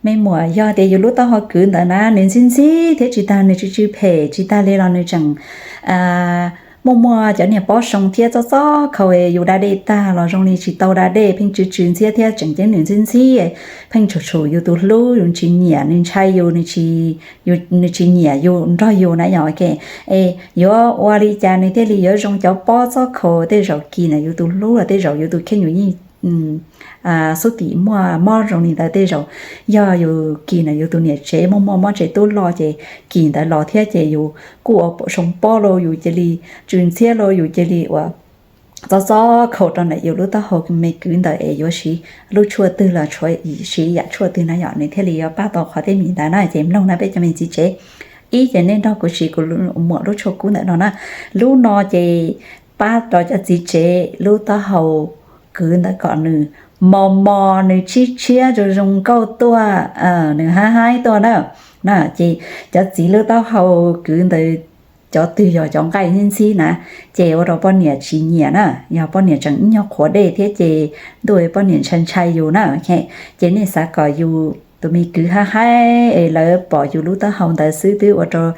Me muam, yog tias yus lub taub hau kwv ntawd na, nws ntxhib ntxhib thiab tsis tas nws tsw tsw phem, tsis tas li los nws tseem muaj muaj cov niag pob zoo thiab txob txob khau, yus da dej tag los zoo li tsis tau da dej, pheej tsw tsw ntxhiab thiab tseem ceeb nws ntxhib ntxhib, pheej tshum tshum yus tus hlub, yus tsis nyiam nws, ntshai yus, nws tsis nyiam yus nrog yus na yom. Es yuav ua li cas nws thiaj li yuav zoo cov pob txob khau? Tej zaum kis ntawm yus tus hlub los tej zaum yus tus kheej yus yeej xub tim muaj mob zoo li ntawd, tej zaum yog yus kis ntawm yus tus niam tsev muaj muaj mob tsev tub hlob ces kis ntawd los thiab ces yus kuj ua zoo pob los yus cia li tsw ntxhiab los yus cia li ua txob txob khau rau ntawm yus lub taub hau me kwv ntawd es yuav siv lub tshuaj twg los siv yam tshuaj twg na yom, nws thiaj li yuav pab tau qhov tej me ntawd na. Ces mloog na peb cov me txiv tsev, ib ces nej nrog kuv siv kuv muam lub tshuaj kub ntawm no na. Lub no ces pab rau cov txiv tsev lub taub hau kwv ntawd kom nws mos mos, nws tshiab tshiab zoo zoo nkauj tuaj, nws haib haib tuaj na. Na ces cov txiv lub taub hau kwv ntawd cov twg yog cov nqaij ntxhib ntxhib na, ces ua rau poj niam tsis nyiam na. Yog poj niam tseem ib nyuag qhuav dej thiab ces ntuj, poj niam ntshai ntshai yus na. Ces nej xav kom yus tus me kwv haib haib es lawv pom yus lub taub hau ntawd xwb twb ua rau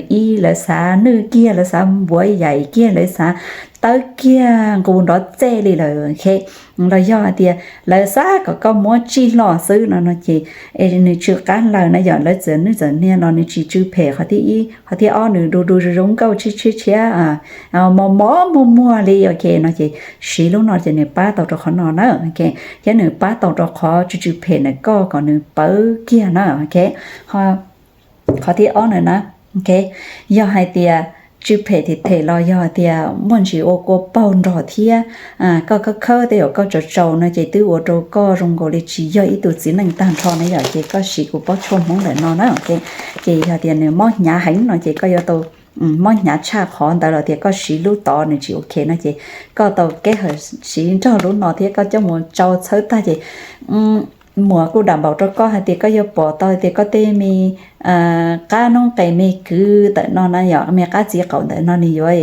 ib lawv xav nwj kiag, lawv xav npuav yaim kiag, lawv xav tawb kiag nqus nrov txej li lawm. Los yog hais tias lawv xav kom koj muab tsij hlo xwb no no ces nws tsw qab lawm na yom. Lawv txawm nwj txawm niag los nws tsis tsw phem, qhov thib ib, qhov thib ob nws du du zoo zoo nkauj tshiab tshiab, mos mos muag muag li, ok no ces siv lub no ces nws pab tau rau qhov no na. Thiab nws pab tau rau qhov tsw tsw phem ntawm koj kom nws pawv kiag na. Qhov thib ob na na, yog hais tias tsw phem them them los yog hais tias muaj ntsis ua kua paug nrog thiab koj khawb khawb tej zaum koj tsaus tsaus no ces twb ua rau koj zoo nkaus li tsis yog ib tug txiv neej tag nrho na yom. Ces koj siv kuv pob tshuaj Hmoob ntawm no na, ces yog tias nws mob hnyav heev no ces koj yuav tau mob hnyav tshaj qhov ntawd los tias koj siv lub tod nws tsis ok no ces koj tau keb hawm siv nrog lub no thiab koj coj mus tsau txhawb tag ces muam kuj dam npaum rau koj hais tias koj yuav pom tau tias koj tej me qab noob qes me kwv ntawm no na yom, me qab txiv qaum ntawm no nws yuav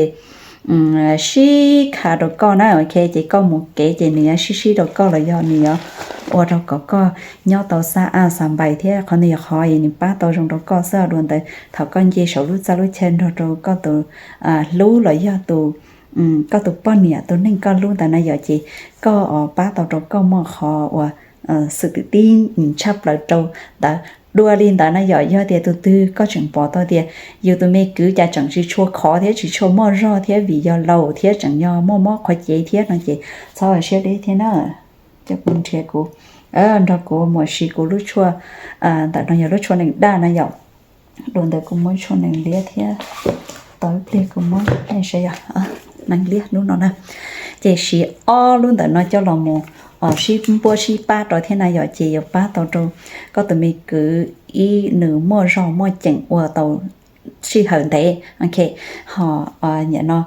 sib kha rau koj na, ok, ces koj mus kev ces nws yuav sib sib rau koj los yog nws yuav ua rau kom koj nyob tau xa aj xa npais thiab. Qhov ntawd yog qhov nws pab tau zoo rau koj xwb. Dua ntawd thaum koj nce saum lub txaj lub chaw nrog rau koj tus hlub los yog tus koj tus poj niam tus neeg koj hlub ntawd na yom, ces koj pab tau rau koj muaj qhov uas xwm txheej tshaj plaws rau ntawd. Dua li ntawd na yom, yog tias tus twg koj tseem pom tau tias yus tus me kwv cas tseem tsis tshua khov thiab tsis tshua muaj zog thiab vim yog laus thiab tseem yog muaj mob qhuav cev thiab no ces txhob siab deb thiab na. Coj kuv nrhiav kuv, nrog kuv mus siv kuv lub tshuaj ntawm no yog lub tshuaj nees daj na yom. Dua ntawd kuv muab tshuaj nees liab thiab, tos ib pliag kuv muab nej saib yom, nees liab lub no na. Ces siv ob lub ntawm no coj los mus sib npuab sib pab rau thiab na yom, ces yuav pab tau rau koj tus me kwv ib nws muaj zog muaj ceem ua tau sij hawm ntev. Ok, ho nim no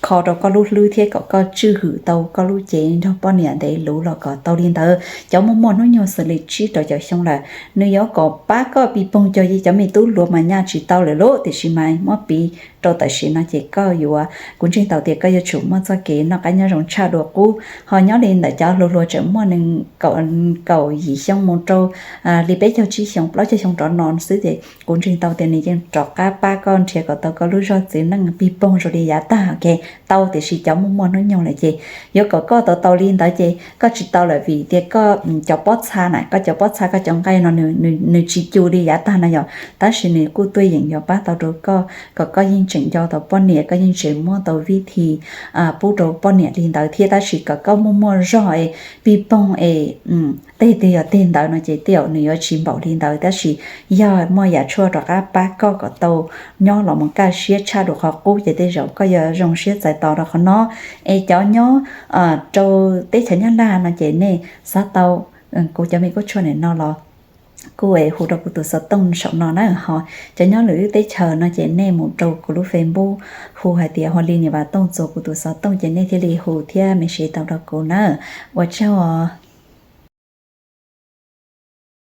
kho rau koj lub hlwb thiab kom koj tswj hwm tau koj lub cev nrog poj niam ntev luv los kom tau li ntawd. Cov muaj muaj hnub nyoog xws li tsib rau caum xyoo lawm, nws yuav kom pab koj pis poog cog yi cov me tub hluas mas nyaj tsis tau lawm lauj, tiam sis mas muab piv rau tam sim no ces koj yuav, kuv ntseeg tau tias koj yuav tsum muaj txoj kev noj qab nyob zoo tshaj dua qub. Ho nyob li ntawm cov hluas hluas tseem muaj nees kaum yim xyoo mus rau li peb caug tsib xyoo plaub caug xyoo rov no xwb ces kuv ntseeg tau tias nws yeej rov qab pab koj nrhiav kom tau koj lub zog txiv neej pis poog zoo li yav tag. Ok, tau, tiam sis cov muaj muaj hnub nyoog lawm ces yuav kom koj tau tau li ntawd ces koj tsis tau lawm vim tias koj cov pob txha na, koj cov pob txha koj cov nqaij no nws tsis cu li yav tag na yom, tab sis nws kuj tuaj yeem yuav pab tau rau koj kom koj yeej tseem nco tau poj niam, koj yeej tseem muab tau vib thi pub rau poj niam li ntawd thiab. Tab sis kom koj muaj muaj zog es pis poog es teg twg yog teg ntawd no ces tej zaum nws yuav tsis npaum li ntawd, tab sis yog muaj yam tshuaj rov qab pab koj kom tau nyob los mus kaj siab tshaj dua qhov qub ces tej zaum koj yuav zoo siab txais tos rau qhov no. Es cov nyob rau teb chaws Nyab Laj no ces nej xav tau kuv cov me kub tshuaj nim no los kuj hu rau kuv tus xov tooj saum no na. Ho cov nyob lwm lub teb chaws no ces nej mus rau kuv lub Facebook hu hais tias Hua Li Nis Vas Tooj txuas kuv tus xov tooj ces nej thiaj li hu thiab message tau rau kuv na. Ua tsaug os.